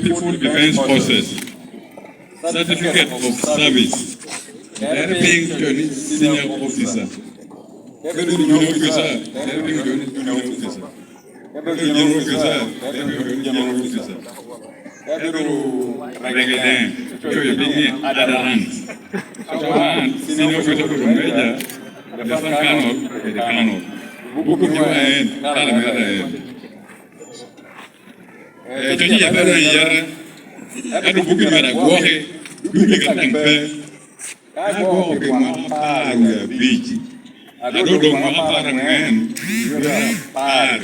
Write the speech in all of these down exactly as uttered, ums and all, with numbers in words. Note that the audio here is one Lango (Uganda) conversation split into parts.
People Defense Forces, Certificate of Service, lere piny jo ni senior officer. Ka bedo junior officer, lere piny jo ni junior officer. Ka bedo general officer, lere piny jo ni general officer. Ka bedo brigadier, jo ni other ranks. So man, senior officer bedo major, lieutenant colonel, kede colonel. Buku mito en, kala mere en. Eh, cwiny yabbe doŋ yere, ento buki mere agwoki, duk i ka teŋ pe. Ka agwoko pi mwaka apar wie abic, ado doŋ mwaka apar aŋwen, wie apar,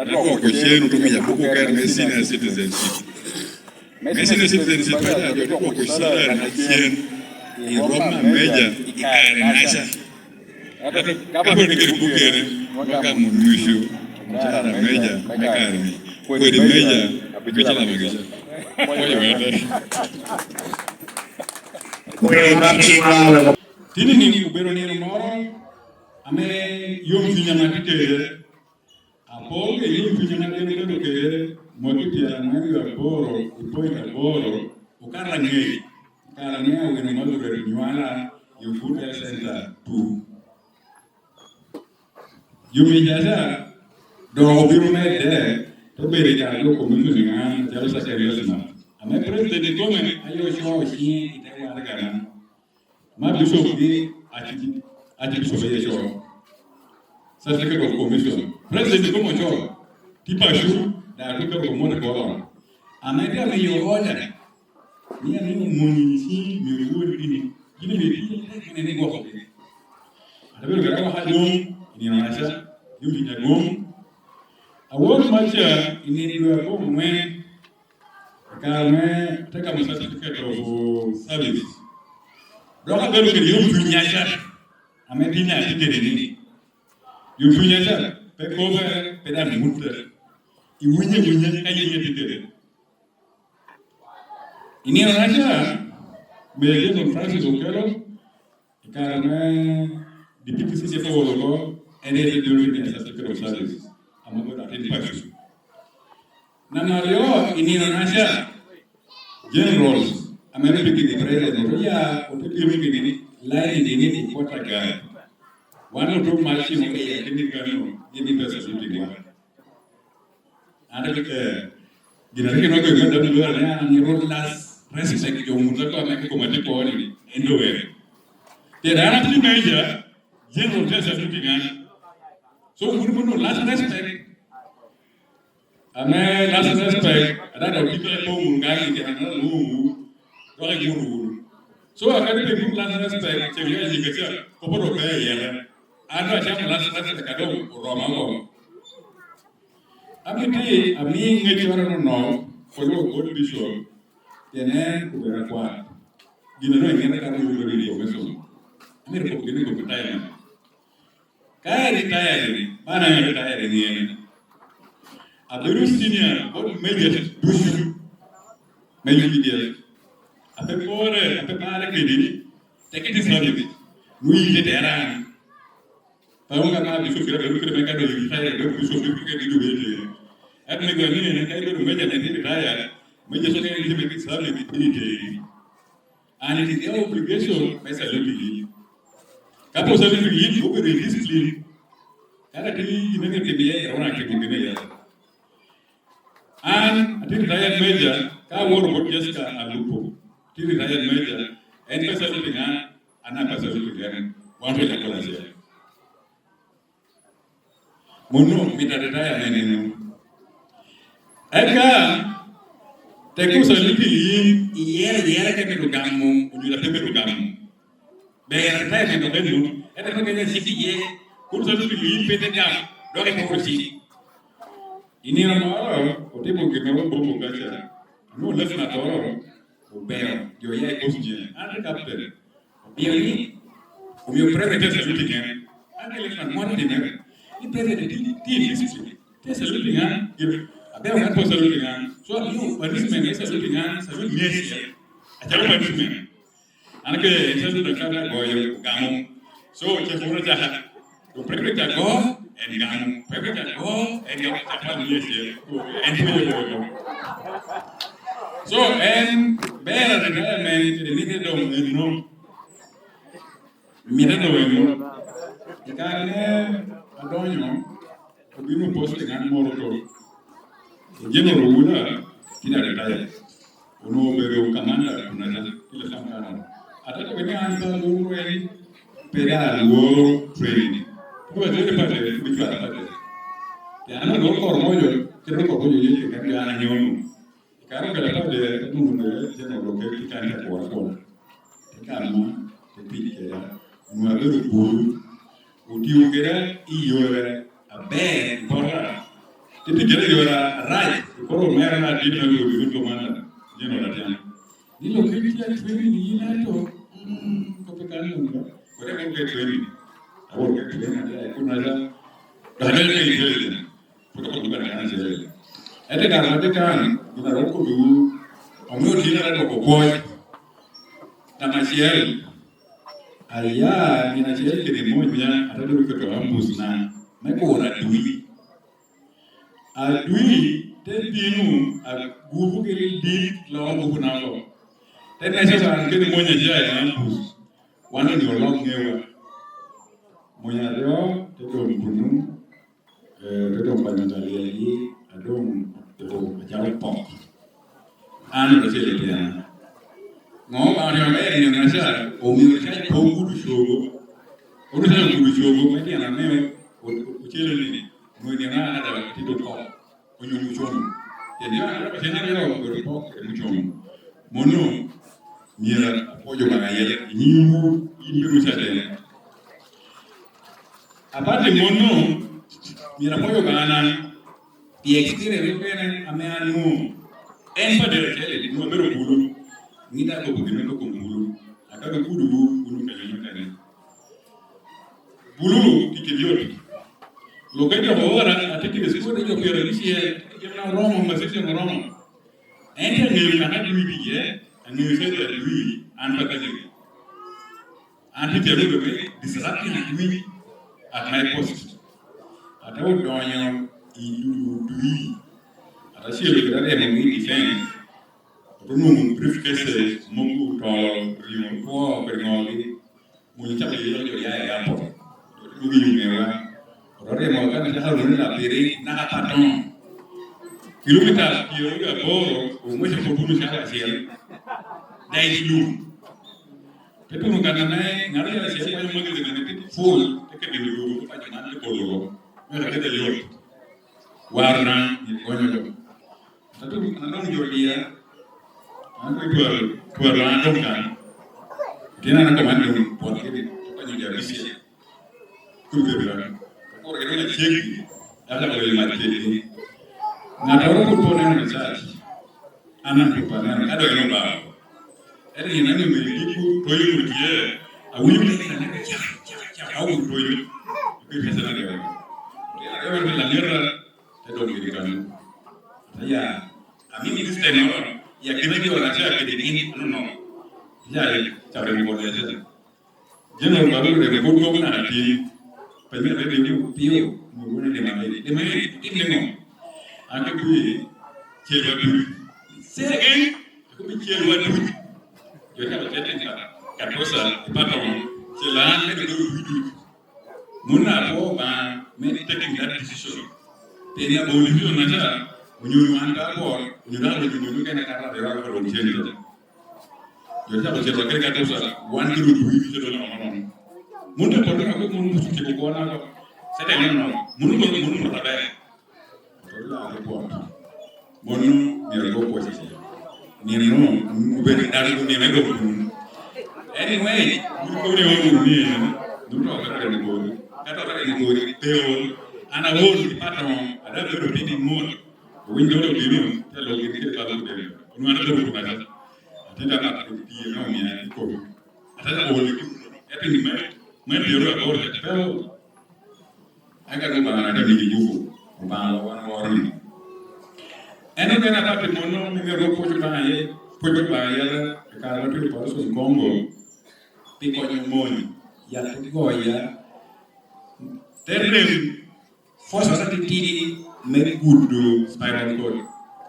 adwoko cen otumiya buku kere me senior citizenship. Me senior citizenship, aja jo dwoko cen acen i rom a meja i kare naca. Ento ka pwod kede bukere, wagamo ducu ocara meja me kare-ni, kodi meja abic alamagica. Pwoyo wete. Tini-ni obedo nino moro ame yom cunya ame atye kede. Apol i yom cunya ame atye kede, mot i pyerangwen wie aboro i point aboro, okato angec, kara ni awino Mildred Nywala i Obut Health Center two. Jami caca doŋ obino medde, te bedo i kare jo commission i ŋan calo Zacharias Mat, ame president ikome aye ocoo ciŋe i te waragana, ma bishop gi archbishop aye ocoo. Certificate of commission. President ikome ocoo, tye paco, daŋ tye kede omote koro. Ame te amiyo order, ni amiyo mony i ciŋ, miyo wori gini, gin amiyo tye tek mene ni gwoko gi. Ate bedo kede awaka adwoŋ i nino naca, yom cunya adwoŋ. Awor maca i nino dwe aboro ŋwen, i kare me te gamo certificate of service. Dok abedo kede yom cuny aca, ame tin atye kede ni. Yom cuny aca, pe kobere, pe daŋ mutte. Iwinye awinya ka yinye tye kede. I nino naca, Meja Jason Francis Okello, i kare ame Deputy C J Paul oko, en ete dwelo ni certificate of service, ame obedo atin paco. Namba aryo, i nino naca, Generals, ame rik gin i president, ote ya, ote bino gini ni, line gini i quarter guard. Wan otum mal cimo i akini kano, gin i besa duty wa. An rik, eh, gin a rik inwako i me W R ne, an amito last respect jo mut ago ame kikoma tye kwo ni, en doŋ en. Pien an atye major, general te salute ŋan. So, wun mono last respect. Ame last respect, ada dok kite po wun ŋan i kena na wun, dok iguro wun. So, akadi pe wun last respect, ceng ya yika ca, kopo do pe yere. An do acamo last respect, ado oroma go. Amiti, ami ŋec oro no, no, koyo bot bishop, pien en obedo akwat. Gin ame ŋete ka wun obedo information. Amito kop gini kop time. Ka en retire, man en retire ni en. Abedo senior, bot major ducu. Me U P D F. Ape pore, ape pare kedi, tekiti service. Nwi ite dera. Paŋo ka ma bishop kede abedo kede me ka do retire, abedo bishop kede kede jo bete. At me gwa ni en ka ibedo major ne retire, major so kede kede me service ni tedi. And it is their obligation me salute yin. Ka pe osalute yin, obedo i discipline. Kara tye i mege kede iye, rawona kede kede iye. An, atye retired major, ka aworo bot Jessica Alupo, tye retired major, en pe salute ŋa, an pe salute ŋa, wan pe cako acel. Mono, mito retire me neno. Eka, tek osalute yin, iyere, yere ka mito gamo, onyo pe mito gamo. Ber retire me neno, ento pe kanya cik iye, kun salute yin pe te gamo, dok iporo cik. I nino moro, otimo gin moro bobo kaca, anwoŋo lef ŋattoro, obeo, jo oya i kos nyen, an te captain. Pien ni, omio president te saluting en. An te lek man moro timere. Ni president ti, ti in discipline. Te saluting an, gin, abeo kan po saluting an. So, amio punishment, te saluting an, salute me acel. Acalo punishment. An ke, te saluting an kata goyo, gamo. So, ce kuro caka. To president ago, en gamo. President ago, en gamo. Acalo me acel. En po yo. So, en ber a retirement, kede mitte doŋ enno. Mitte doŋ enno. I kare ne adonyo, obino post i ŋat moro to. General Owula, kina retire. Onwoŋo obedo kamanda kun ata, kila sam kano. Ata to ni an ba lworo en, pe da alworo training. Kuba tye de pate, kuba cwara pate. Pien an alworo kor mojo, kede kor mojo yece, kan an anyono. Kare okelo apol de, ka nwoŋo de, te nwoŋo doke pi kan te kwo akwola. Te kama, te tic keda. Onwoŋo abedo bulu. Otio keda i yore aber i bota. Te tic keda i yore arac i bot omera na adit me bedo bulu komanda. General Atyang. Ni lok kit tye training yin ato. Mm, kopi kan nwoŋo. Kote kopi ke training. Awor ke training, ate, kun aja. Dok aja ke intelligent. Pwod okobo ni bene kan acel. Ento i kare ma tye kan, gin a rom kobbiwu, omio tye ka dwoko pwoc. Namba acel, aya nino acel kede monya, ate dok oketo ambusna me kuro adwi. Adwi te bino, agubo kede dit, loo gubo nabo. Te neco kan kede monya tye i ambus. Wan onyo olok ŋewa. Monya aryo te dong bunu, Eh, te dong panyo talyegi, a dong otuko acalo pok. An ote celo tyena. Ŋo Obaŋa otimo ber i nino-naca? Omio cac po ogudo cogo. Ogudo cac ogudo cogo, me tyen ame o-, o-, ocele ni, onwoŋo i nino an ada tito pok, onyo mucomo. Pien jo aryo, cen aryo obedo pok kede mucomo. Mono, myero apwoc Obaŋa iye, i nyiŋwu, in bino caden. Apart i mono, myero apwoyo Obaŋa pi experience okene ame an anwoŋo. En pa Deraceli, nwoŋo abedo bulu. Ŋida akobo gin me koko bulu. Akato kudu wu, unu kanyo me kanyo. Bulu, ticce yot. Loke jo ora, atye kede cukul jo pyerabicel, gin oromo, ma section oromo. En te ŋeyo kan adwi iye, aŋeyo caja adwi, an pa kanyo. An te tero doge disrupting adwi at my post. Ate odonyo i dudwi. Ate acelo kede aremo i defense. Ate nwoŋo briefcase mogo otolo, ringo two, kede ŋogi. Mony cako yelo jo ya i airport. Dwogo i ŋewa. Oto ryemo ka nacaka runi lapiri, naka patoŋo. Kilomita pyeraryo aboro, oŋweco pwod wunu calo acel. Dac lum. Te tuno kan ame, ŋat acel acel kwanyo magi de mene tye full, te kede lum, kwanyo man te bolo. Me ka kede yot. Warna, ni konyo jo. Atu, an adongo jo diya, an kwe twal, twal an adongo kan. Tyen an akoman dong twal kede, kwanyo jo abicel. Kun kede ran. Kuro kede na cegi, an akoman dong mat cegi. Ŋat a oro kut po neno research, an an kut po neno, ka dong en obaro. Ento gin ame obedo i tipo, toyo onwoŋo tye, awinyo ni en aneno cak, cak, cak, awinyo toyo. Pi reason aryo. Tyen aryo man pi laŋeta, te dok giri kanyo. Aya, amini this time around, ya kina jo na cia kede gin, no, no. Ya, ya, ca rin bol ya cia. General Babu de, de, bot gwok na atin. Penyo de, de, de, pio, mo gune de ma de, de ma de, tim ne ngo. Ake bi, cel wa dul. Say again, ake bi cel wa dul. Jo ta ba cel ka, ka tosa, patong, cel an, de, de, dul, dul. Mon apwoo Obaŋa me taking that decision. Pien abolo decision naca, onyo wan ka abwor, onyo dano onyo mon okene ka rwate rwate pa dong cen ca. Jo cako cito kede ka tosa, wan kede odwi ducu dong nono nono. Mon te poto ka kwe mon obuto tiko kwo nago. Sete nono nono. Mon obuto, mon obuto aber. Oto lare bot. Mono myero go pwoc iye. Nino, obedo dano nino me dok dun. Anyway, wun kono iwinyo wunu ni en, dun to okaka ni gori. Ka to okaka ni gori, pe ol. An aol, i pat on, ada bedo piny i mot. Owiny dolo bino, te lo gin kede balo kudene. Onwara dolo kumata. Atinda mat kod pii me omia i komi. Ata ol i kuno. Eto ni me, me pyero aboro, pe ol. Eka doŋ Obaŋa te migi gupu, Obaŋa wan woro ni. En ogeno apat i mono, me myero pwoc Obaŋa ye, pwoc Obaŋa yere, i kare ma tye i Paris Congo, pi konyo mony, yat goya, te rem, force atitidi me gudo spinal cord.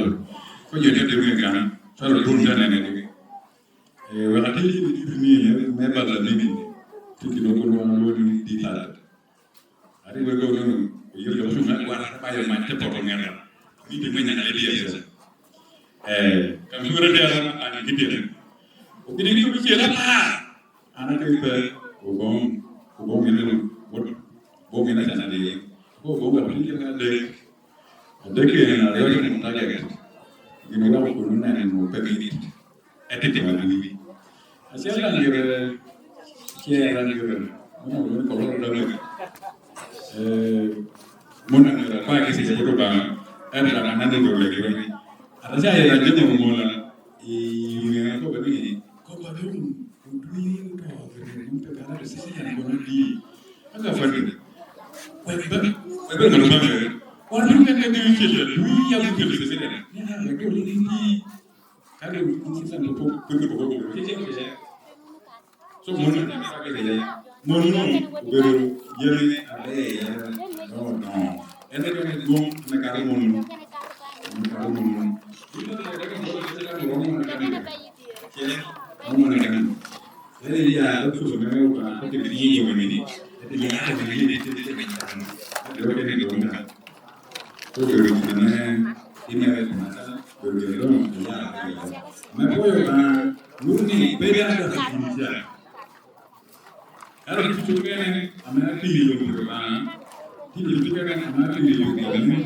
cwalo. Ko jo te timo i gang, cwalo tun te nene. Eh, wek atir i titi ni, eh, me balo anini, tye gin mogo lwongo ni deep third. Ate wego ni, oyo jo mocuŋ me agwar, te bayo mac, te poto ŋeta. Miti me nyaka i D S S. Eh, kam cwere tera, ani kitene. Obidi ni obicel apar. An ate pe, ogoŋ, ogoŋ ene, wot, ogoŋ ene can adie. Ko ogoŋ wek piny kene adek. Adek en aryo timo target. Gin oweko kun oneno pe mit. Ete timo agwi. Acel daŋ gire, cer daŋ gire. Mano wun kolo daŋ gire. Eh, mon daŋ gire, kwa kisi ya kuto ba. Ete daŋ anano do legi. Ata ca ya daŋ jemo mola. I ŋe ko ni, ko ba dum. Odwi oto gire, mom pe gala de sisi yan kono di. Aga fadi. Wek ba, wek ba ngalo ba gire. Wan dum kan kan dum cil, dum ya dum cil sisi yan. Ya, ya, ya, dum ni di. Kan dum sisi yan ko, ko, ko, ko, ko. So, mon na ka gire. Mon no, obedo yene abe ya. No, no. Ene kan dum na karo mon no. Na karo mon no. Dum na karo mon no. Cen, amo na kan. Ere ya, ocuto me Obaŋa, ote miye yo mene. Ete ya, ete miye ni, ete miye ni, ete miye ni, ete miye ni. Obedo gin ame imere i Kanada, obedo gin doŋ oya oko. Me pwoyo Obaŋa, wun ni, bedo ata i kin ca. Ento ducu kene ame apii i lobo Obaŋa, tye ducu kene ame apii i lobo Obaŋa,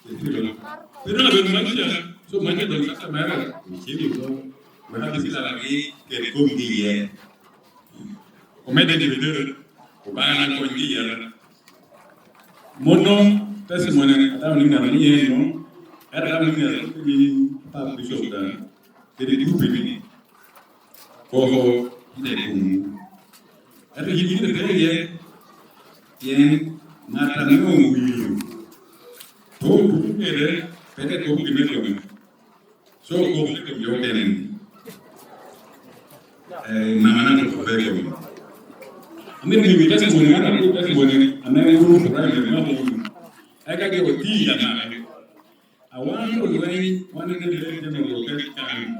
ipilo. Pe doŋ abedo mac ca, so mac doŋ cakka mere, icego oko, wek abicilaggi kede komgi iye. Omedde diri diri, Obaŋa na konygi iye. Mono, testimony, atamo ni ŋat ni en no, ento atamo ni ŋat ni Pap Bishop daŋ, kede grupi ni. Koko i te kuŋ. Ento yin gire pe iye, pien ŋat ame owinyo, to tuko kede, pe te koko gin me kome. So, koko te kom jo okene ni. Eh, mama na to pe kome. Amito miyo testimony, ŋat ame testimony, ame wun Obaŋa me mako wunu. Eka ge oti ya mama. A wan olweny, wan en Attorney General oket kan.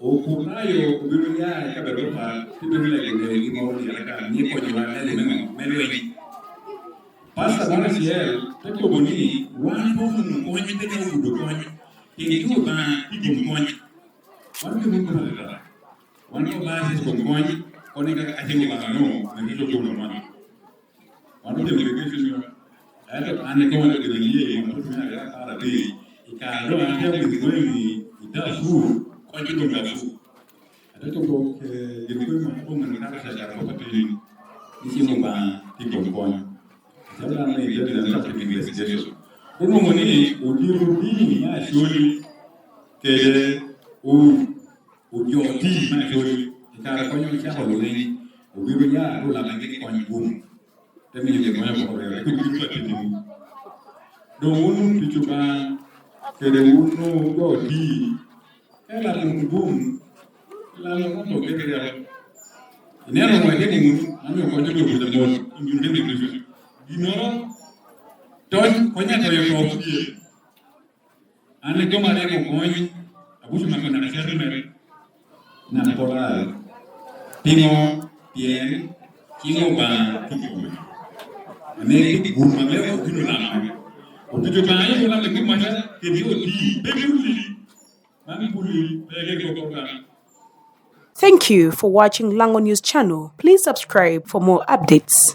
Oputayo obino ya i kabedo papat, te bino lego ngegi moro ni aka ni konyowa lego me, me lweny. Pastor moro acel te kobo ni, wan pe onwoŋo kony, pe dok ogudo kony. Pien jo Obaŋa i kom kony. Wan pe onwoŋo kony ata. Wan pe Obaŋa i kom kony, kono ka atimo Obaŋa no, me kelo golo man. Wan otimo kede cunywa. Ento an ikoŋo gin aye, wan otimo gin aye apar abiriyo. I kare doŋ an atye akwiny kwena i, i Darfur, kony doŋ Darfur. Ate tuko, eh, gin kwena man okoŋo ni kara ca kara kop atin. Ni cim Obaŋa tye i kom kony. Acalo dano me India, dano cako timo investigation. Onwoŋo ni odito odii me Acholi kede o-, ojo odii me Acholi. I kare a kony ocako lweny, obino ya ate olamo gi kony bum, te miyogi kony oko rweo, rik obino ka timowu. Doŋ wun otic Obaŋa, kede wun ogo oti, ka ilamo wunu bum, lamo wunu to kede ryeko. Ineno wek iniŋ wunu, ame okonyo jo kuca mot, i gin dende ducu. Ginnoro, tony, kony a toyo to opye. An rik jo a rik okony, abuco mako naka settlement, naka polar. Piŋo? Pien ciŋ Obaŋa tye i kome. Ame pi gum ame obino lamo. Otuco Obaŋa i lamo i kome, kede oti, pe bulli. Man bulli, pe kede kop Obaŋa. Thank you for watching Lango News Channel. Please subscribe for more updates.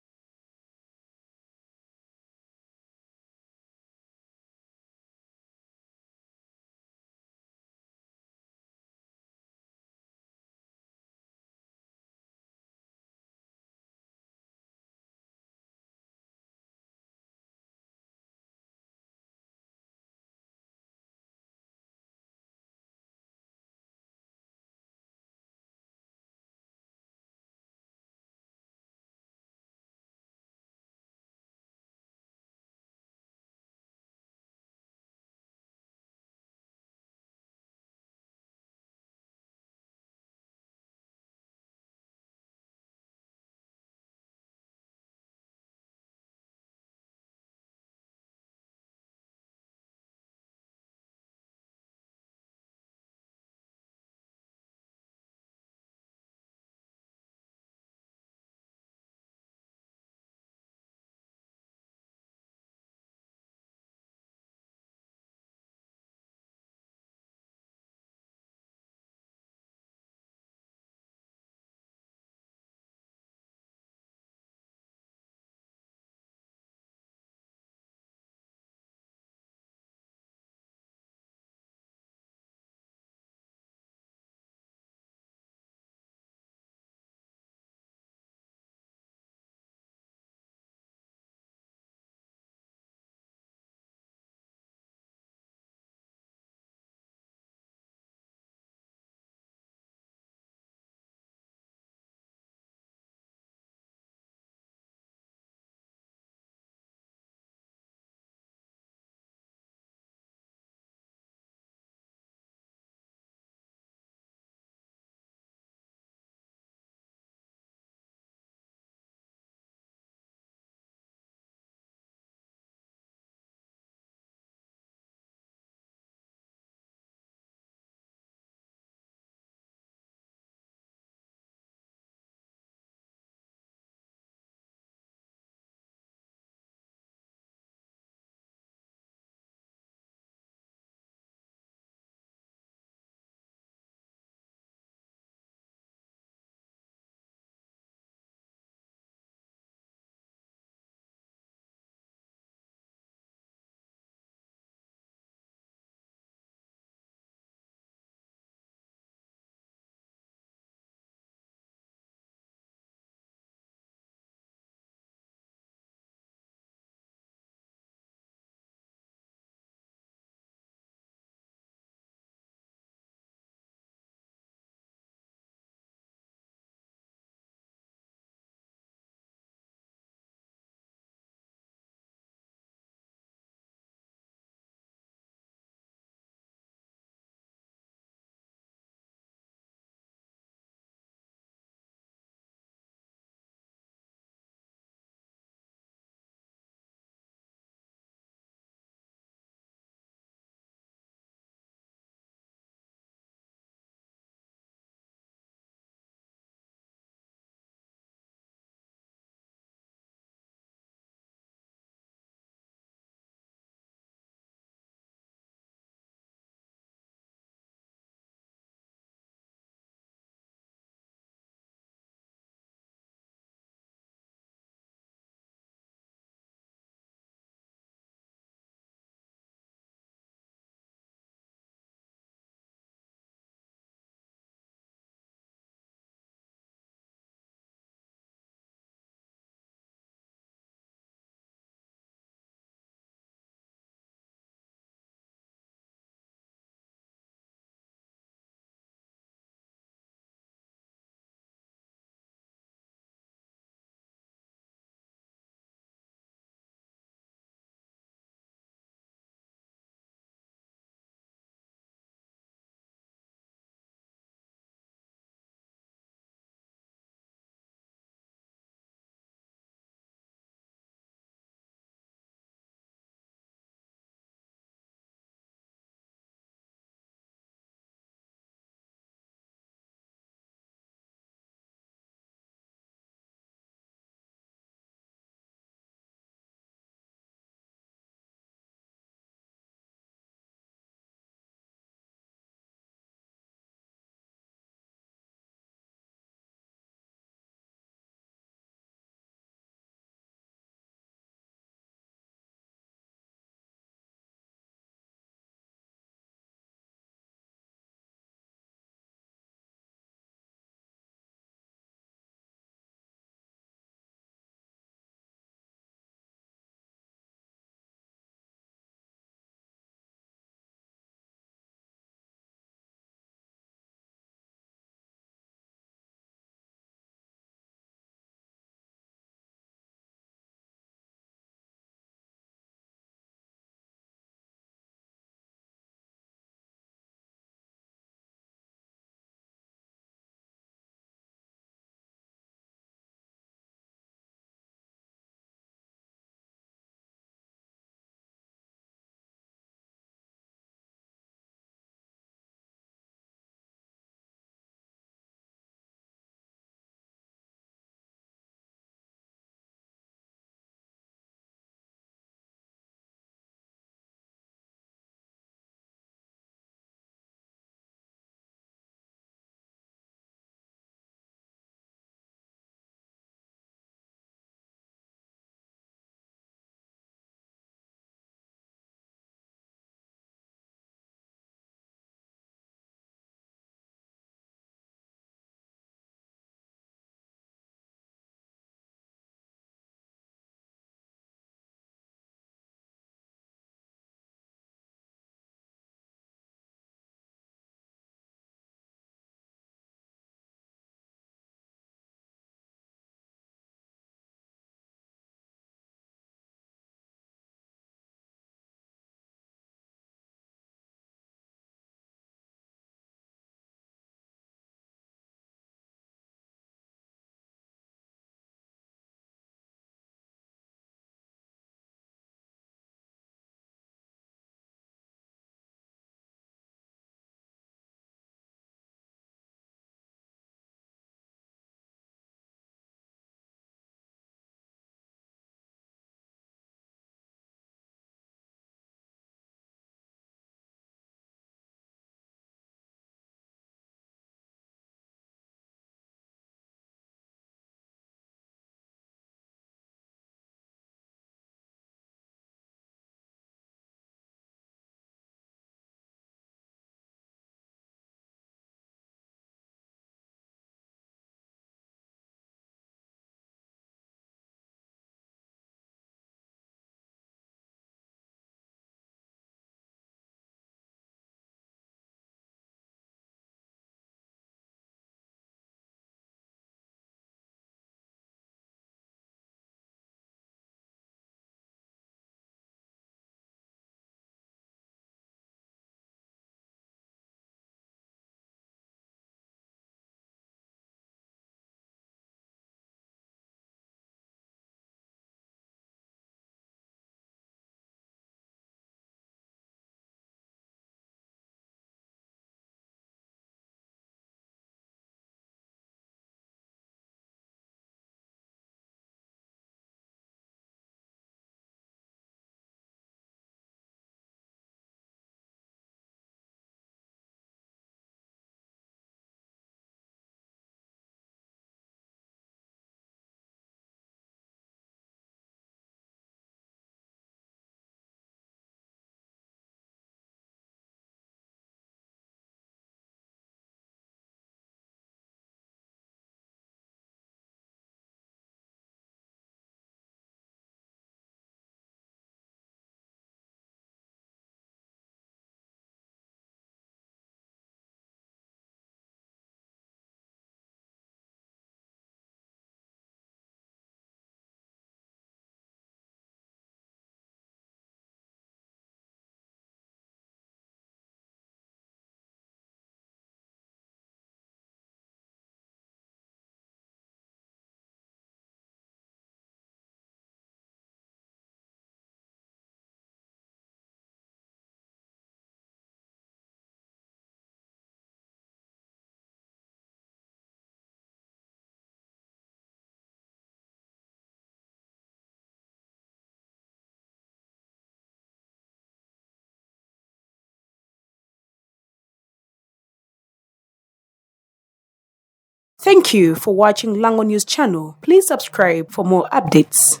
Thank you for watching Lango News Channel. Please subscribe for more updates.